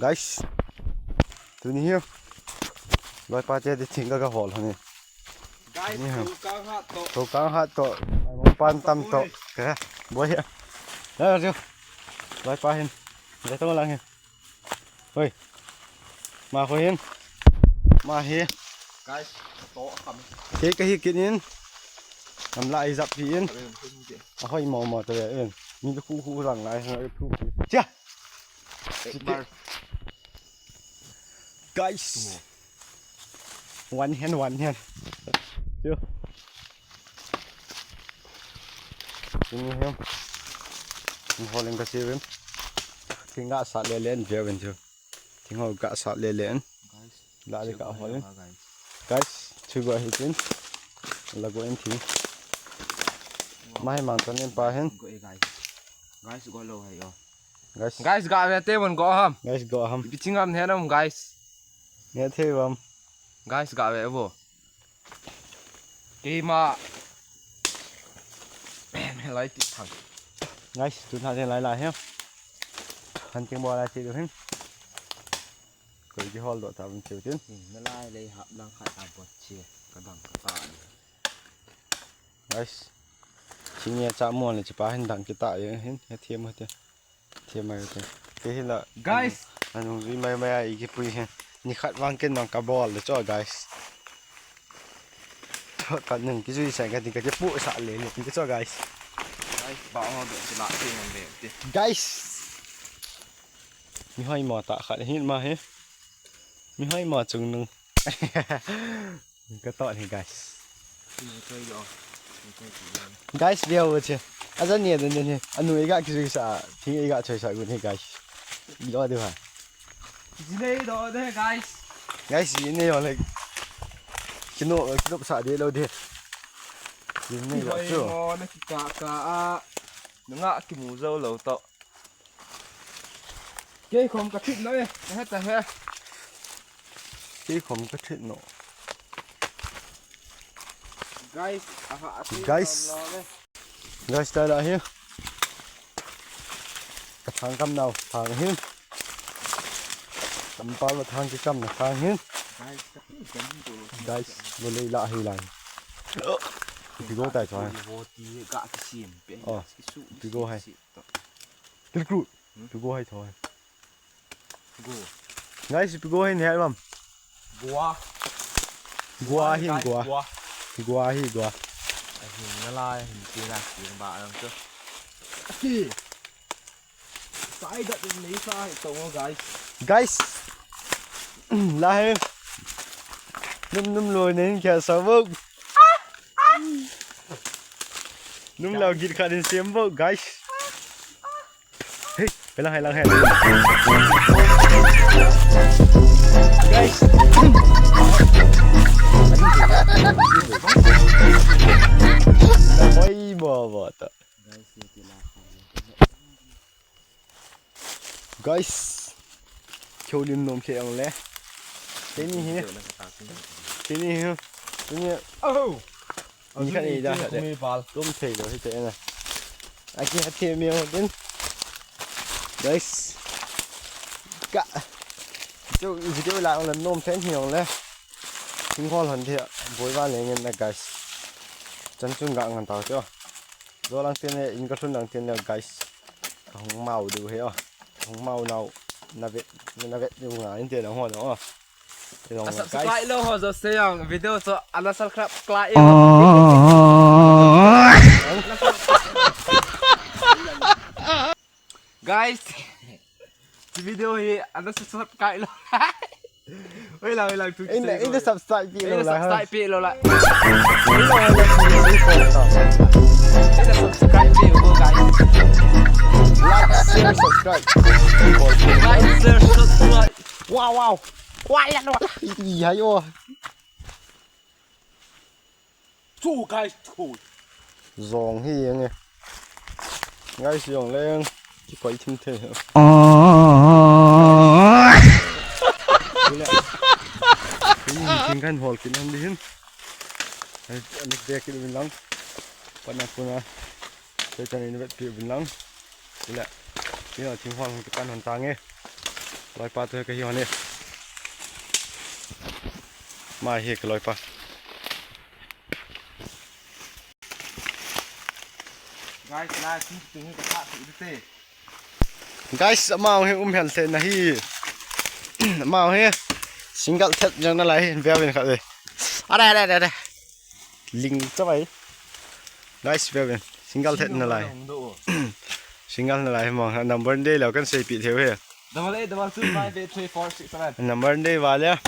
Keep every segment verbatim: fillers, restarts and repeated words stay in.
Guys, tuni hi loipa te thing ka hol hon e. Guys, ni ha. Thokang hat to. Pan tam to. Ka boi hi. Loipa hin. Letong lang hin. Hoi. Ma ko hin. Ma hi. Guys, to kam. Ke ka hi kin in. Am la i zap hi in. Ahoi mo mo to in. Ni khu khu lang lai ha thu. Chia. Guys. One hand, one hand. Yo. Ini hem. Ini holing ka siwin. Tinggal sat lelen jawin jo. Tinggal ka sat lelen. Guys. La de ka holing. Guys. Guys, chu go hitin. La go in thing. Mai mang tan in pa hen. Go e guys. Guys, go lo hai yo. Guys. Guys, ga ve te mon go ham. Guys, go ham. Biching am he nam guys. Ne the bam. Guys, ga ve vo. Keima. Me lai ti thang. Guys, tu na de lai lai he. Han ting bo lai ti du hin. Koi ki hol do ta bun cheu tin. Na lai lei hap lang khat a bot che. Ka dang ka ta. Guys. Chini cha mo le chipa hin dang kita ye hin. He thiam hate. Thiam mai te. Ke hi la. Guys. Anung zui mai mai ai ki pui hin. Ni khat vang ken vang ka bol le cho guys. Ka nung ki zui sa ka ding ka ke pu sa le le ki cho guys. Guys, ba ho do sila ti ngan be ti. Guys. Mi hoi mo ta khat hin ma he. Mi hoi mo chung nung. Ka to ni guys. Guys, view che. Aja ni den den ni. Anu iga ki sa, ti iga choi sa gu ni guys. Lo de ha. Jinei do de guys. Guys, jinei yo le. Kino, kino sa de lo de. Jinei yo chu. Mo na ki ka ka a. Nga ki mu zo lo to. Kei khom ka thit no e, ka het ta he. Kei khom ka thit no. Guys, aha, ati guys. Guys, ta la hi. Ka thang kam nau, thang hi. Kam pa la thang ki kam na thang hi. Guys, ka thit kam do. Guys, lo le la hi la. Pi go tai choi. Ho ti ka ki sim pe. Oh, pi go hai. Tilkru. Pi go hai thoi. Go. Guys, pi go hai ne album. Gua. Gua hi gua. Gua hi gua. Ahin na la hin ti na ki ba ang to. Ki. Sai da nei sa hai to guys. Guys. La hai. Num num lo nei kya sa bo. Num lo git kha din sem bo guys. Hey, pelang hai lang hai. Guys. Oi, bo bo ta. Guys. Kyo lim nom khe ang le. Teni hi. Teni hi. Teni. Oh. Ni khat ni da khat de. Tum thei lo hi te na. Aki ha the mi ho din. Guys. Ka. Chu video la ong le nom then hi ong le. Thing hol hon the. Boi va le ngen na guys. Chan chun ga ngan tao cho. Zo lang tin le in ka thun lang tin le guys. Ka hung mau du he o. Ka hung mau nau. Na vet na vet du nga in te na ho na o. Subscribe lo ho jo se yang video so ana subscribe kla e. Guys, video hi ana subscribe lo. Oi la oi la tu. Ina ina subscribe pi lo la. Subscribe pi lo la. Ina subscribe pi lo guys. Like, share, subscribe. Like, share, subscribe. Wow, wow. Wala wala. Iya yo. Chu guys, chu. Zong hi yang e. Guys, zong leng. Ki koi thim the. Thing kan hol kin an din. Ani de ki bin lang. Pana kuna. Te tan in vet pi bin lang. Ila. Ila thing hol ki pan hon tang e. Loipa tu hi ka hi hon e. Ama hi ka loipa. Guys, la si tu hi ka tha tu te. Guys, amau hi um hel te na hi. Amau hi single thet jang na lai hi, vevin khat ve. Are, are, are, are. Ling cha vai. Guys, vevin single thet na lai. Single na lai mo, number de lo kan sei pi theu hi. Double eight double two five eight three four six seven. Number de vale.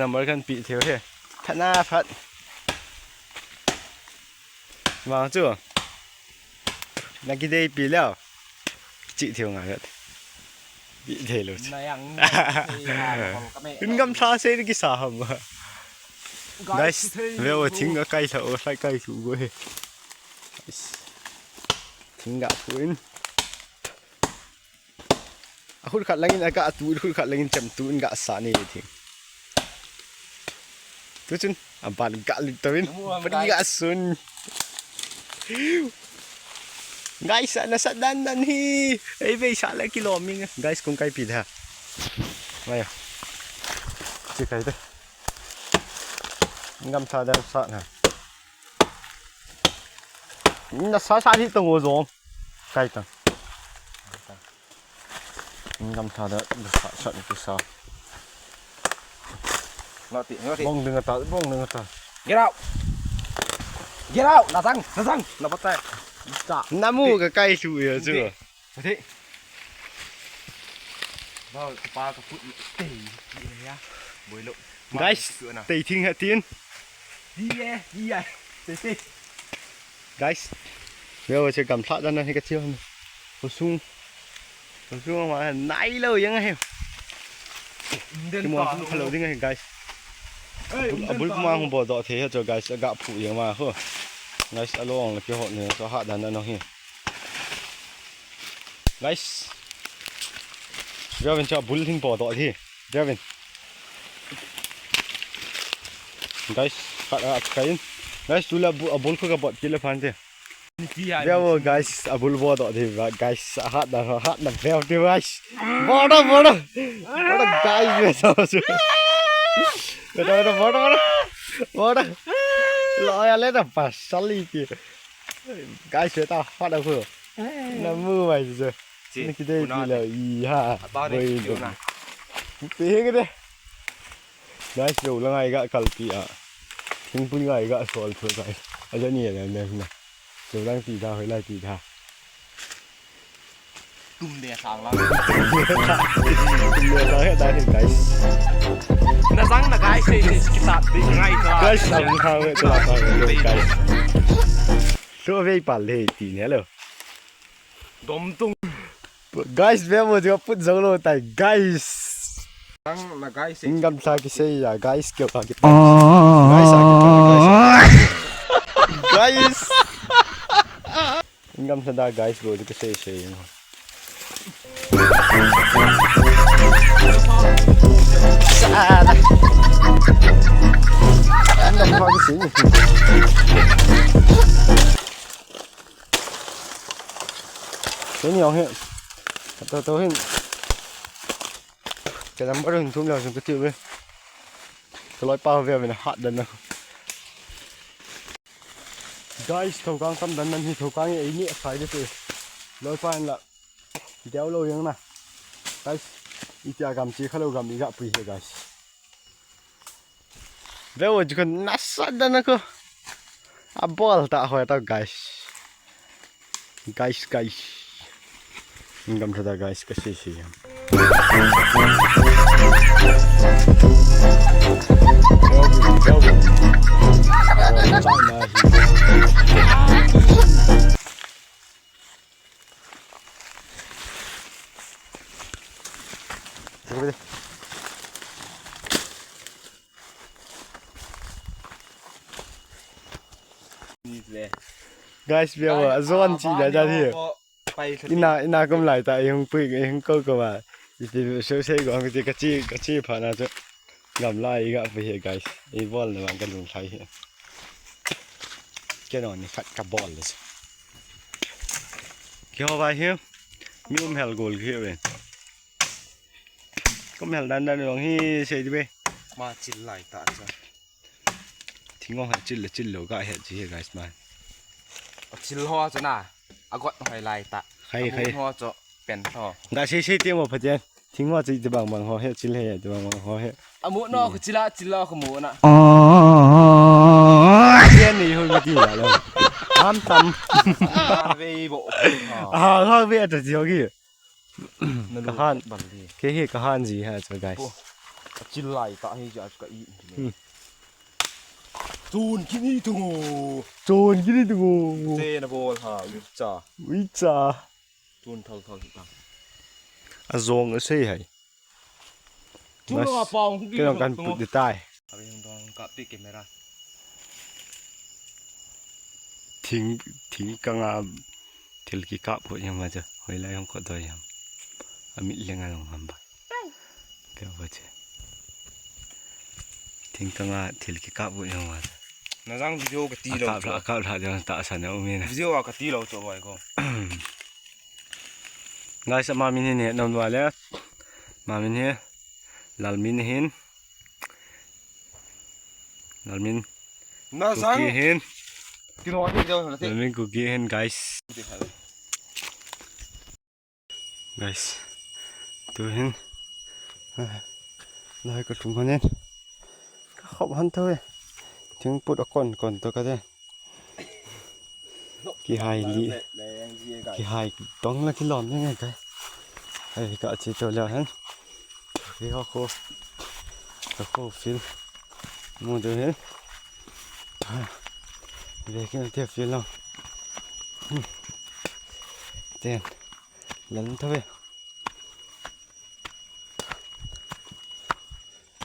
Number kan pi theu hi. Phat na phat. Vang chu. Na kidei pi leo. Chi theu ngai vet. Pi thei lo chi. Na yang na sei ha, kol ka me. In gam tha sei ki sa ham. Guys, thei ve o lo. Thing a kai tha o, sai kai thu go he. Guys. Thing ga phu in. A khut khat langin a ga tu, khut khat langin chem tu in ga sa ni thing. Tu chun a ban ga lut tawin. Namu ham, pari guys. Ga sun. Guys, a na sa dan dan hi. Ei, vei sa la kilo ming. Guys, kung kai pi da. Mai. Chi kai da. Ngam sa dan sa na. Na sa sa hi tong o zong. Kai tang. Ngam sa da, da sa, sa ni sa. Ngati, ngati. Bong ding ata, bong ding ata. Get out. Get out. Na sang, na sang. Na batai. Sa. Namu ka kai su ya chu. Ngati. Ba, ka pa ka put. Tei, tei ya. Boilo. Guys, tei thing ha tin. Tei, tei. Tei, tei. Guys, ve o, che gamthla dan na hi ka chiu. Khosung. Khosung ma nai lo jeng ahi. Inden. Ki mo pa, pu kha lo ding ahi, guys. Ei, abul, inden abul pa, kuma lo. Hung bol doh thei hi chu, guys, a ga phu jeng ma ho. Guys, a long la ki hot ne, so hat dan na no hi. Guys. Ve vin chu abul hung bol doh hi. Ve vin. Guys, khat a kain. Guys, tu la bu-, abul khu ka bot kit le phan te. Ve o, guys, abul bol doh di ba, guys, a hat na, hat na ve o di, guys. Bol doh, bol doh. Bol doh, guys, ve sa su. Ve doh, ve doh, bol doh, bol doh. Bol doh. Lo ya le da pasal iti. Guys, ve ta hat na khu. Namu mai su. Chi, ni ki dei kuna pi le de. I ha. Aba de, boi ki do. Una. Pi he ke de. Guys, lo la ngai ga kalpi a. Thingpui ngai ga sol tho, guys. A jani a le le na. Lo lang ti da, hoi lai ti da. Tum de sang la. Tum de sang he da he, guys. Na sang na guys, he, he, ki sa ti ngai ka. Guys, sang kha he, ka, ka, guys. Lo vei pa le ti ne lo. Dom tung. Guys, ve mo, jo put jong lo tai, guys. Ang na guys, eh. Ngam sa ki sei ya, guys, kyo ka ki. Guys, a ki pa, guys. Guys. Ngam sa da, guys, go ki sei sei. Sa da. Ngam sa ki sei. Kei ni ong hi. Ka to to hin. Ka number hin thum lou sung ka tiu ve. Ka loi pa ve ve na hat dan na. Guys, thokang tam dan nan hi thokang ei ni a sai de te. Loi pa in la. Deu lo yang na. Guys, i tia gam chi kha lo gam i ga pui he, guys. Ve o, jikon nasa dan ako. A bol ta ho ta, guys. Guys, guys. Ngam ta da, guys, ka sei sei. Guys, ve o, a zon chi da da hi. Ina, ina kum lai ta, i hung pui, i hung ko ko ma. I ti so sei go, i ti ka chi, ka chi pha na chu. Gam lai i ga pui he, guys. I bol na ka lung lai he. Ke no ni khat ka bol le. Ke ho bai he. Mi um hel gol ke ve. Kom hel dan dan jong hi sei di be. Ma chil lai ta cha. Thing ho he chil le chil lo ga he chi he guys man. A chil ho cha na. A got hoi lai ta. Khai, khai. Ho cho pen ho. Ga sei sei ti mo pha chen. Thing ho chi ti bang bang ho he chil he ti bang bang ho he. A mo no ko chila chila ko mo na. Chen ni ho ti la lo. Ham tam. Ve bo. Ah, ha ve ta ti ho ki. Ka han. Ke hi ka han ji ha cha guys. A chil lai ta hi ja ka i. Chun kini tu. Chun kini tu. Te na bol ha wi cha. Wi cha. Chun thal thal ta. A jong a sei hai. Chun lo a pau. Ke long kan put di tai. Abi hung dong ka pi camera. Thing, thing kanga thil kikap ho jeng ma cha. Hoilai hung ko doi jeng. Amit lenga long ham ba. Kya ba che. Thing kanga thil kikap ho jeng ma cha. Na jang video ka ti lo. Akap la, akap la jeng ta sa na umi na. Video a ka ti lo cho bai ko. Guys, ama min hin he nom wa le. Ma min hi. Lal min hin. Lal min. Na sang. Kuki hin. Kino ki jo na te. Lal min Kuki hin guys. Guys. Tu hin. Lai ka tung hanin. Ka khop han tho e. Thing put a kon kon to ka de. Kihai li. Kihai dong la kilom ni ngai kai. Ai ka chi to la han. Ki ho ko. Ka ko feel. Mo de hen. Ve kin te feel lo. Ten. Lan tho ve.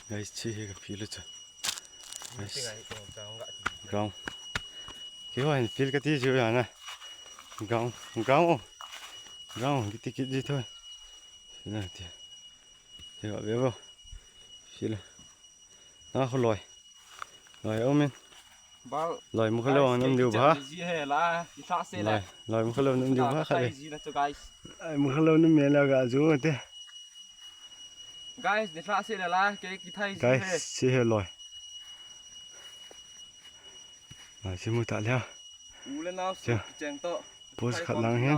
Guys, chi hi ka feel cha. Guys. Ground. Ki ho hin feel ka ti chu ya na. Ground, ground. Ground ki ti ki ji tho. Na ti. Ye ba ve bo. Feel. Na ho loi. Loi umin. Bal. Loi mu kha lo nam diu ba. Ji he la, i tha se la. Loi, loi mu kha lo nam diu ba kha le. Ji na chu guys. Ai mu kha lo nam me la ga ju te. Guys, ni tha se la la, ke ki thai ji he. Guys, si he loi. Loi si mu ta le. U le nau su cheng to. Post khat lang hin.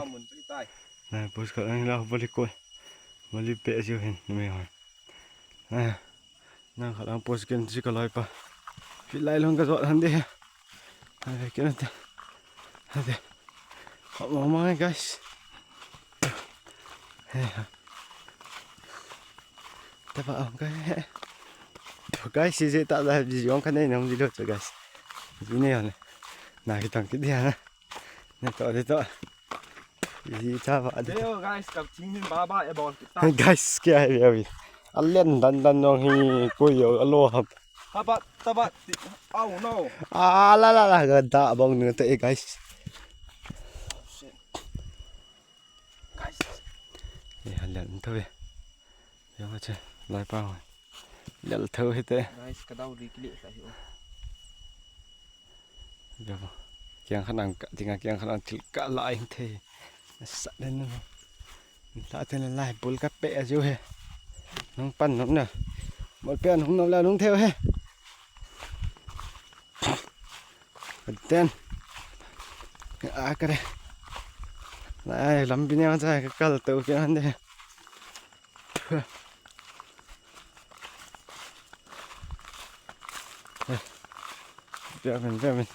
Nai, post khat lang hin la boli ko. Boli pe ji hin me ho. Nai. Nang khat lang post ken si ka loi pa. Pi lai long ka jot han de. Nai, ken te. Han de. Khop mo mo guys. He. Ta pa ang kai. Guys, si je ta la ji yong ka nei nam ji lo guys. Ji ne yon. Na ki tang ki dia na. Na to de to. Ji ta ba de. Yo guys, kap ching min ba ba e bol kita. Guys, kya hai abhi? Alen dan dan nong hi koi yo alo hap. Taba taba. Oh no. Ah la la la ga da bong ne te guys. Guys. Ye, lel tho ve. Ye, ma che, lai pa. Lel tho ve te. Guys, ka dau ri kile sa hi o. Ye, kiang khanang ka, tinga kiang khanang thil ka lai the. Sa den no. Sa ten lai bul ka pe a ju he. Nung pan nung na. Bul pe nung nung la nung theo he. Ten. A kare. Lai lampi ne cha ka kal to ke han de. Pe men pe men.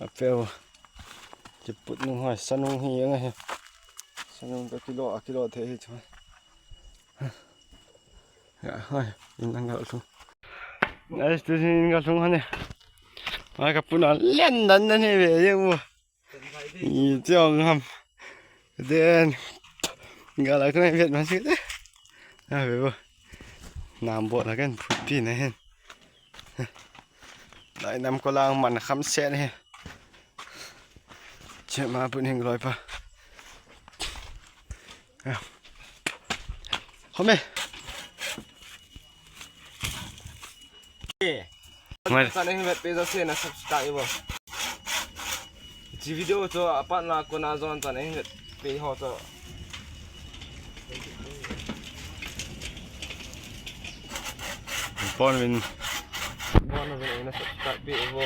A pe o. Che put nung hoi sa nung hi yang he. Sa nung ka kilo a kilo the hi chu. Ya, hai, in lang gal thung. Guys, tu in gal thung hane. Mai ka puna len dan dan he ve ye wo. I tiong ham. Den. Gal a kna vet ma si de. A ve wo. Nam bo la kan phut pi na hen. Lai nam ko lang man kham se ne. Che ma pun hing loi pa. Home. Mai. Sa ne vet pe sa se na subscribe bo. Chi video cho apat na ko na jon sa ne vet pe ho cho. Bon vin. Bon vin, eina subscribe peh uvo.